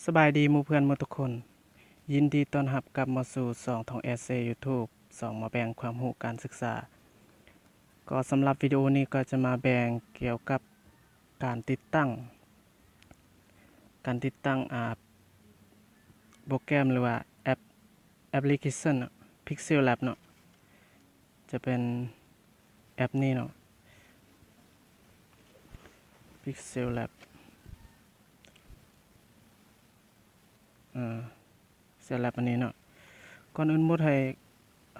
ສະບາຍດີໝູ່ເພື່ອນໝົດທຸກຄົນ, ຍິນດີຕ້ອນຮັບກັບມາສູ່ຊ່ອງທອງແອເຊ YouTube ຊ່ອງມາແບ່ງຄວາມຮູ້ການສຶກສາ. ກໍສຳລັບວິດີໂອນີ້ກໍຈະມາແບ່ງກ່ຽວກັບການຕິດຕັ້ງ ການຕິດຕັ້ງ ອາ ໂປຣແກຣມ ຫຼືວ່າແອັບ ແອັບພລິເຄຊັນ Pixel Lab ເນາະ. ຈະເປັນແອັບນີ້ເນາະ Pixel Lab ອາ Pixel Lab ອັນນີ້ເນາະ. ກ່ອນອື່ນໝົດໃຫ້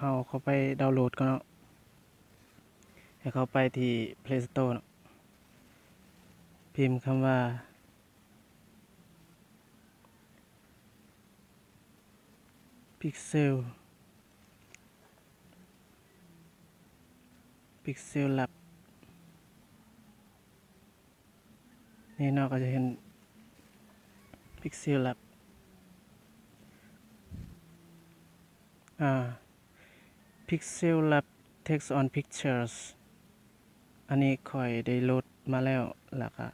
ເຮົາເຂົ້າໄປດາວໂຫຼດກ່ອນເນາະ, ໃຫ້ເຂົ້າໄປທີ່ Play Store ເນາະ, ພິມຄຳວ່າ Pixel Pixel Lab ນີ້ເນາະ, ກໍຈະເຫັນ Pixel Lab ອາ Pixel Lab Text on Pictures. ອັນນີ້ຂ້ອຍໄດ້ໂຫຼດມາແລ້ວ ແລ້ວກະ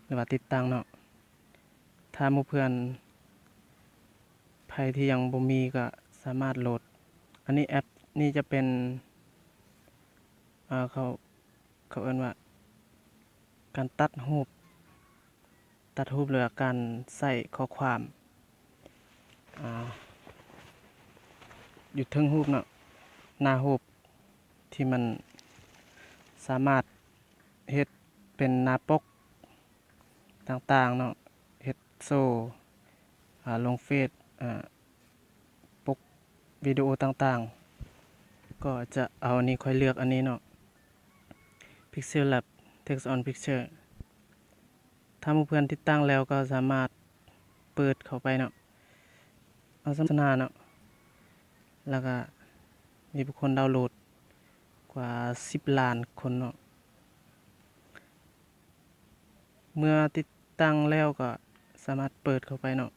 ຫຼືວ່າຕິດຕັ້ງເນາະ. ຖ້າໝູ່ເພື່ອນໃຜທີ່ຍັງບໍ່ມີກໍສາມາດໂຫຼດ. ອັນນີ້ແອັບນີ້ຈະເປັນ ເຂົາ ເຂົາເອີ້ນວ່າການຕັດຮູບ ຕັດຮູບ ຫຼືວ່າການໃສ່ຂໍ້ຄວາມ ອາ ຢູ່ເທິງຮູບເນາະ, ໜ້າຮູບທີ່ມັນສາມາດເຮັດເປັນໜ້າປົກຕ່າງໆເນາະ, ເຮັດໂຊ ອາ ລົງເຟສ ອາ ປົກວິດີໂອຕ່າງໆ. ກໍຈະເອົາອັນນີ້, ຂ້ອຍເລືອກອັນນີ້ເນາະ Pixel Lab Text on Picture. ຖ້າໝູ່ເພື່ອນຕິດຕັ້ງແລ້ວກໍສາມາດເປີດເຂົ້າໄປເນາະ, ເອົາສຳນາເນາະ, ແລ້ວກໍມີຜູ້ຄົນດາວໂຫຼດກວ່າສິບລ້ານຄົນເນາະ. ເມື່ອຕິດຕັ້ງແລ້ວກໍສາມາດເປີດເຂົ້າໄປເນາະ.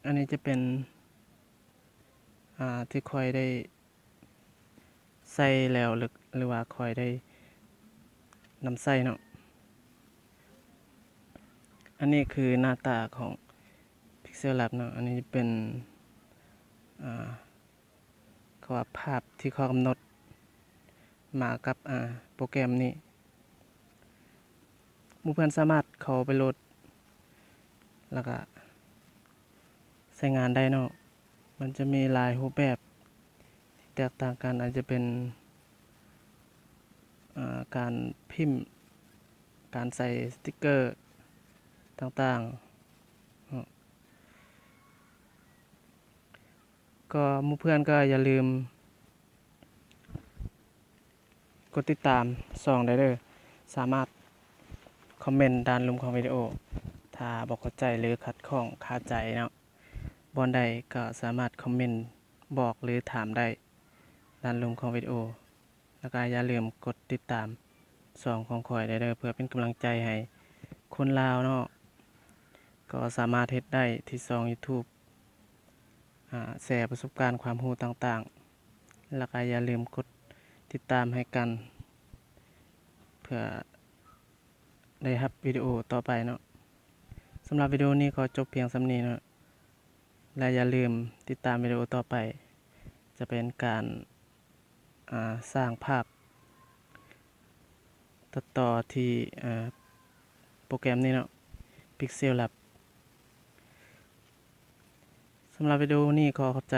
ອັນນີ້ຈະເປັນ ອາ ທີ່ຂ້ອຍໄດ້ໃຊ້ແລ້ວ ຫຼື ຫຼືວ່າຂ້ອຍໄດ້ນຳໃຊ້ເນາະ. ອັນນີ້ຄືໜ້າຕາຂອງ Pixel Lab ເນາະ, ອັນນີ້ຈະເປັນ ອາ ເຂົາວ່າພາບທີ່ເຂົາກຳນົດມາກັບ ອາ ໂປຣແກຣມນີ້. ໝູ່ເພື່ອນສາມາດເຂົ້າໄປໂຫຼດ ແລ້ວກະໃຊ້ງານໄດ້ເນາະ. ມັນຈະມີຫຼາຍຮູບແບບທີ່ແຕກຕ່າງກັນ, ອາດຈະເປັນ ອາ ການພິມ, ການໃສ່ສະຕິກເກີຕ່າງໆເນາະ. ກໍໝູ່ເພື່ອນກໍຢ່າລືມກົດຕິດຕາມຊ່ອງໄດ້ເດີ້. ສາມາດຄອມເມັນດ້ານລຸ່ມຂອງວິດີໂອ ຖ້າບໍ່ເຂົ້າໃຈ ຫຼື ຂັດຂ້ອງຄາໃຈເນາະ ບ່ອນໃດກໍສາມາດຄອມເມັນບອກ ຫຼື ຖາມໄດ້ດ້ານລຸ່ມຂອງວິດີໂອ. ແລ້ວກໍຢ່າລືມກົດຕິດຕາມຊ່ອງຂອງຂ້ອຍໄດ້ເດີ້ ເພື່ອເປັນກຳລັງໃຈໃຫ້ຄົນລາວເນາະ. ກໍສາມາດເຮັດໄດ້ທີ່ຊ່ອງ YouTube ອາ ແຊປະສົບການຄວາມຮູ້ຕ່າງໆ. ແລ້ວກໍຢ່າລືມກົດຕິດຕາມໃຫ້ກັນ ເພື່ອໄດ້ຮັບວິດີໂອຕໍ່ໄປເນາະ. ສຳລັບວິດີໂອນີ້ຂໍຈົບພຽງສ່ຳນີ້ເນາະ ແລະ ຢ່າລືມຕິດຕາມວິດີໂອຕໍ່ໄປ ຈະເປັນການ ອາ ສ້າງພາບຕັດຕໍ່ທີ່ ອາ ໂປຣແກຣມນີ້ເນາະ Pixel Lab. ສຳລັບວິດີໂອນີ້ຂໍຂອບໃຈ